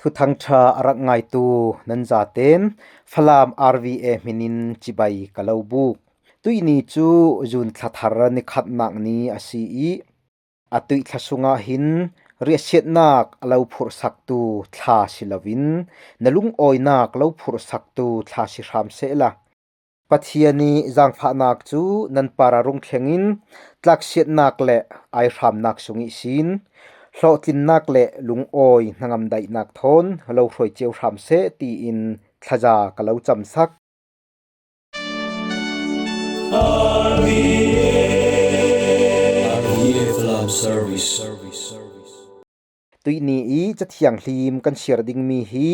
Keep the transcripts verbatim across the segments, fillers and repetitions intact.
Thuthang ṭha a rak ngaitu nan zaten Falam R V A hminin cibai ka lo buk. Tuihni cu June thla thar ni khatnak ni a si i a tuih thla sungah hin riahsiatnak a lo phurhsaktu thla si loin na lungawinak lo phurhsaktu thla si hram sehla. Pathian i zaangfahnak cu nan parah rung thlengin tlaksiatnak le aihramnak sung ihsin hlawhtlinnak le lungawi hnangam daihnak thawn lo hruai cio hram seh tiin thlaza ka lo camsak. Tuihni i Cathiang Hlim kan siar dingmi hi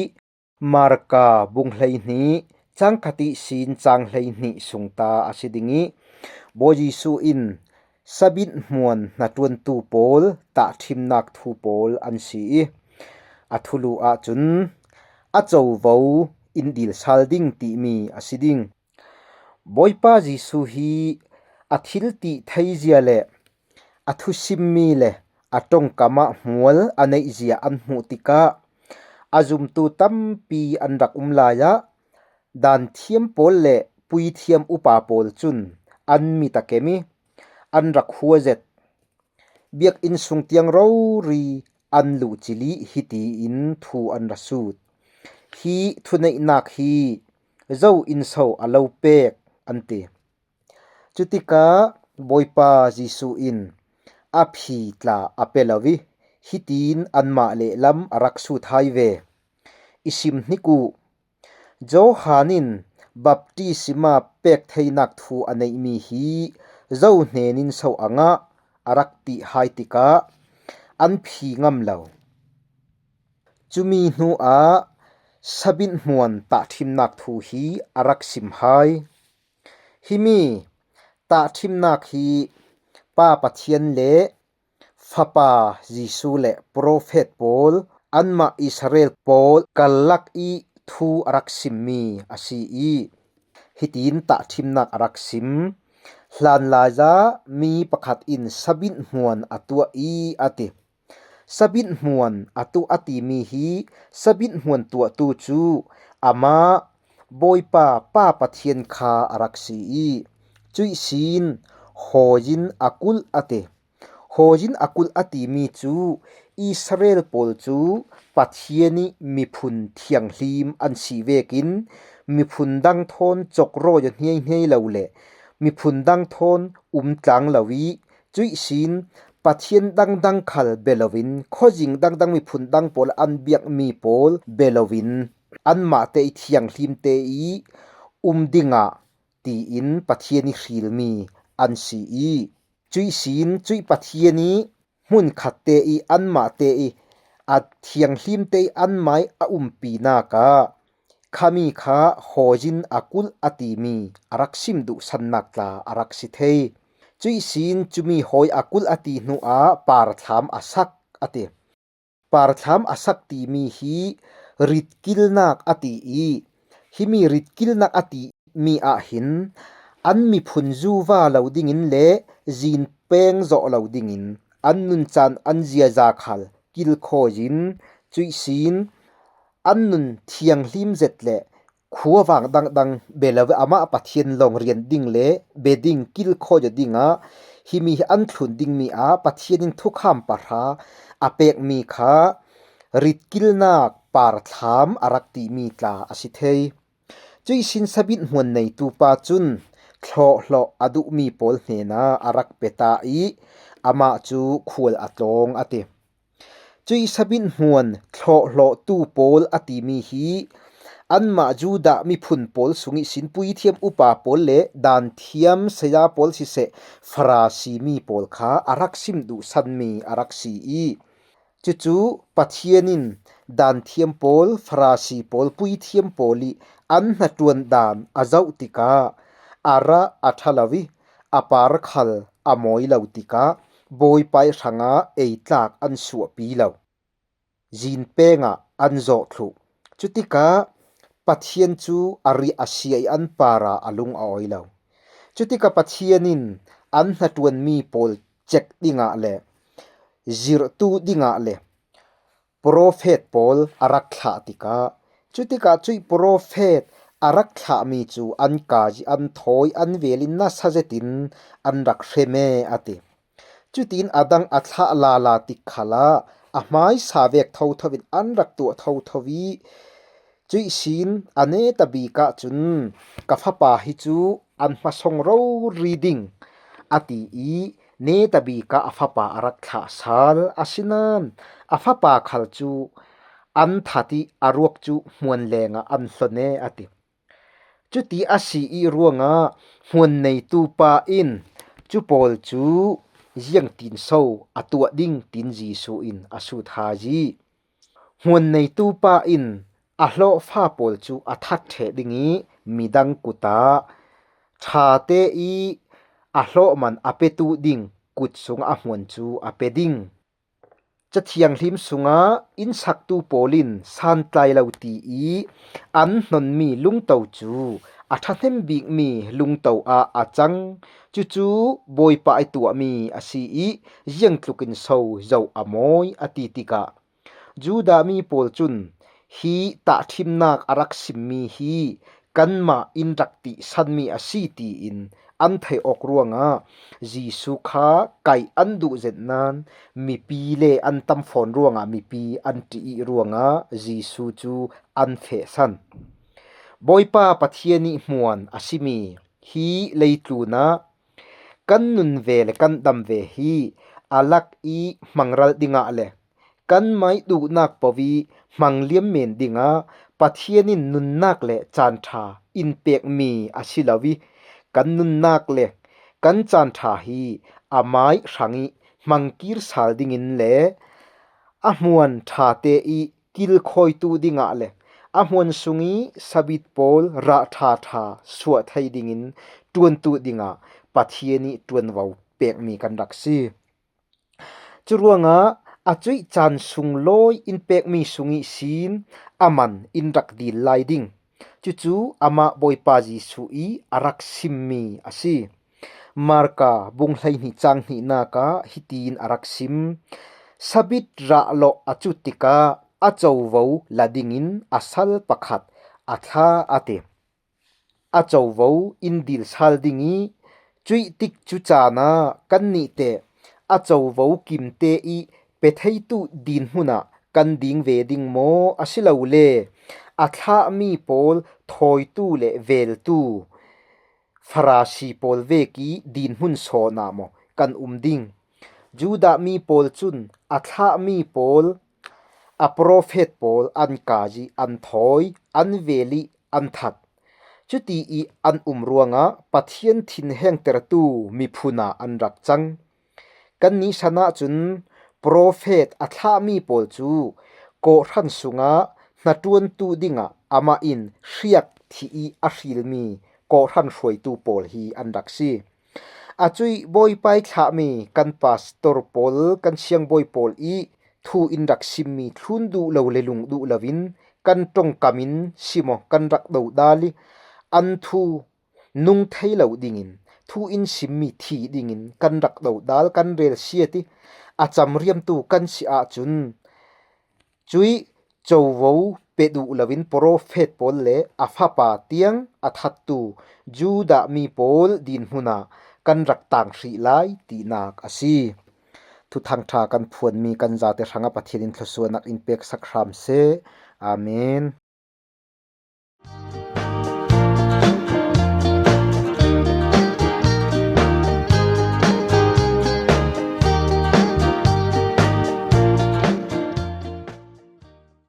Marka bung hleihnih, cang khat ihsin cang hleihnih sungta a si ding i, Bawi Jesuh in Sabit hmuan hnaṭuantu pawl tahṭhimnak thu pawl an si i, a thulu ahcun a covo in dil sal ding timi a si ding. Bawipa Jesuh hi a thil tih theizia le a thusimmi le a ṭongkam ah hmual a neihzia an hmuh tikah a zumtu tampi an rak um lai ah, danthiam pawl le puithiam upa pawl cun an mit a kem i an rak hua zet. Biakinn sung tiang rori an luh cilih hitiin thu an ra sut. Hi thuneihnak hi zo in so a lo pek, an ti. Cutikah Bawipa Jesuh in a phi tla a pe lo i hitiin anmah lehlam a rak sut hai ve. I sim hnik uh. Johan in baptisma pek theinak thu a neihmi hi zo hnenin so a ngah, a rak ti hai tikah an phi ngam lo. Cumi hnuah Sabit hmuan tahṭhimnak thu hi a rak sim hai. Himi tahṭhimnak hi Pa Pathian le Fapa Jesuh le profet pawl, anmah Israel pawl karlak i thu a rak simmi a si i, hitin tahṭhimnak a rak sim. Hlanlai ah mi pakhat in Sabit hmuan a tuah i a ti. Sabit hmuan a tuah a timi hi Sabit hmuan tuahtu cu amah Bawipa Pa Pathian kha a rak si i, cuih sin hawi in a kulh a ti. Hawi in a kulh a timi cu Israel pawl cu Pathian i miphun thianghlim an si vekin miphun dang thawn cawkrawi a hniaihniai lo le miphun dang thawn um tlang lo i, cuih sin Pathian dangdang khal bia loin khuazing dangdang miphun dang pawl an biakmi pawl bia loin anmah te i thianghlim te i um dingah tiin Pathian i hrilmi an si i, cuih sin cuih Pathian i hmunkhat te i anmah te i a thianghlim te i anmah i a umpinak ah khami kha hawi in a kulh a timi a rak sim duhsannak tla a rak si thei. Cuih sin cumi hawi a kulh a ti hnuah parthlam a sak a ti. Parthlam a sak timi hi ritkilnak a ti i, himi ritkilnak a timi ah hin an miphun zuva lo dingin le zin peng zawh lo dingin an nuncaan an ziaza khal kilkhawi in, cuih sin an nun thianghlim zet le khuavang dangdang bia lo i amah Pathian lawng rian ding le bia ding kilkhawi dingah himi hi an thlun dingmi ah Pathian in thukham pahra a pekmi kha ritkilnak parthlam a rak timi tla a si thei. Cuih sin Sabit hmuan neitu pa cun thlawhhlawh a duhmi pawl hnenah a rak pia ta i amah cu khual a tlawng a ti. Cuih Sabit hmuan thlawhhlawhtu pawl a timi hi anmah Judah miphun pawl sung ihsin puithiam upa pawl le danthiam saya pawl siseh, Farasi mi pawl kha a rak sim duhsanmi a rak si i, cucu Pathian in danthiam pawl, Farasi pawl, puithiam pawl i an hnaṭuan dan a zoh tikah a rah a ṭha lo i a par khal a mawi lo tikah Bawipa i hrangah ei tlak an suahpi lo. Zin pengah an zawh thluh. Cutikah Pathian cu a riah a sia i an parah a lung a awi lo. Cutikah Pathian in an hnaṭuanmi pawl cek dingah le zirhtu dingah le profet pawl a rak thlah tikah, cutikah cuih profet a rak thlahmi cu an kai, an thawi, an velin nasa zetin an rak hrem e, a ti. Cutiin a dang a thlah lala tik khalah a hmaisa vek thotho in an rak tuah thotho i, cuih sin a neta bik ahcun, "Ka fapa hi cu an hmasawng rori ding," a ti i, neta bik ah a fapa a rak thlah sal. Asinain a fapa khal cu an that i a ruak cu hmuan lengah an hlon e, a ti. Cuti a si i ruangah hmuan neitu pa in cu pawl cu ziangtin so a tuah ding, tin Jesuh in a sut hai i, hmuan neitu pa in a hlawhfa pawl cu a that ṭheh ding i, midang kut ah ṭhate i a hlawh man a petu ding kut sungah a hmuan cu a pe ding. Cathianghlim sungah innsaktu pawl in santlai lo ti i an hnonmi lungto cu a ṭhahnem bikmi lungto ah a cang. Cucu Bawipa i tuahmi a si i, ziangtlukin so zoh a mawi, a ti tikah, Judah mi pawl cun, "Hi tahṭhimnak a rak simmi hi kanmah in rak tihsanmi a si," tiin an theih awk ruangah Jesuh kha kaih an duh zet nain, mipi le an tam fawn ruangah mipi an ṭih i ruangah Jesuh cu an fehsan. Bawipa Pathian i hmuan a simi hi leitlun ah kan nun ve le kan dam ve hi a lak i hmangralh dingah le kanmah i duhnak poh i hmangliam men dingah Pathian in nunnak le caan ṭha in pekmi a si lo i, kan nunnak le kan caan ṭha hi amah hrang i hmangkir sal dingin le a hmuan ṭhate i kilkhawitu dingah le a hmuan sung i sabit pawl rah ṭha ṭha suah thei dingin ṭuantu dingah Pathian i ṭuanvo pekmi kan rak si. Curuangah a cuih caan sunglawi in pekmi sung ihsin a man in rak dil lai ding. Cucu amah Bawipa Jesuh i a rak simmi a si. Marka bung hleihnih cang hnihnak ah hitiin a rak sim: "Sabit rah lawh a cut tikah a covo la dingin a sal pakhat a thlah," a ti. A covo in dil sal ding i, cuih tik cu caan ah kannih teh a covo kimte i pe theitu dinhmun ah kan ding ve ding maw? Asilole a thlahmi pawl thawitu le veltu Farasi pawl vek i dinhmun sawn ah maw kan um ding? Judah mi pawl cun a thlahmi pawl, a profet pawl an kai i an thawi, an vel i an that. Cuti i an um ruangah Pathian thinhengtertu miphun ah an rak cang. Kannih san ahcun profet a thlahmi pawl cu kawhhran sungah hnaṭuantu dingah amah in hriak thih i a hrilmi kawhhran hruaitu pawl hi an rak si. A cuih Bawipa i thlahmi kan pastor pawl, kan siangbawi pawl i thu in rak simmi thlun duh lo le lung duh loin kan ṭongkam in si maw kan rak dodal i, an thu nung thei lo dingin, thu in simmi thi dingin kan rak dodal, kan relsiat i a camriamtu kan si ahcun, cuih covo pe duh loin profet pawl le a fapa tiang a thattu Judah mi pawl dinhmun ah kan rak tang hrih lai tinak a si. Thuthang ṭha kan phuanmi kan zate hrangah Pathian in thluasuahnak in peksak hram seh. Amen.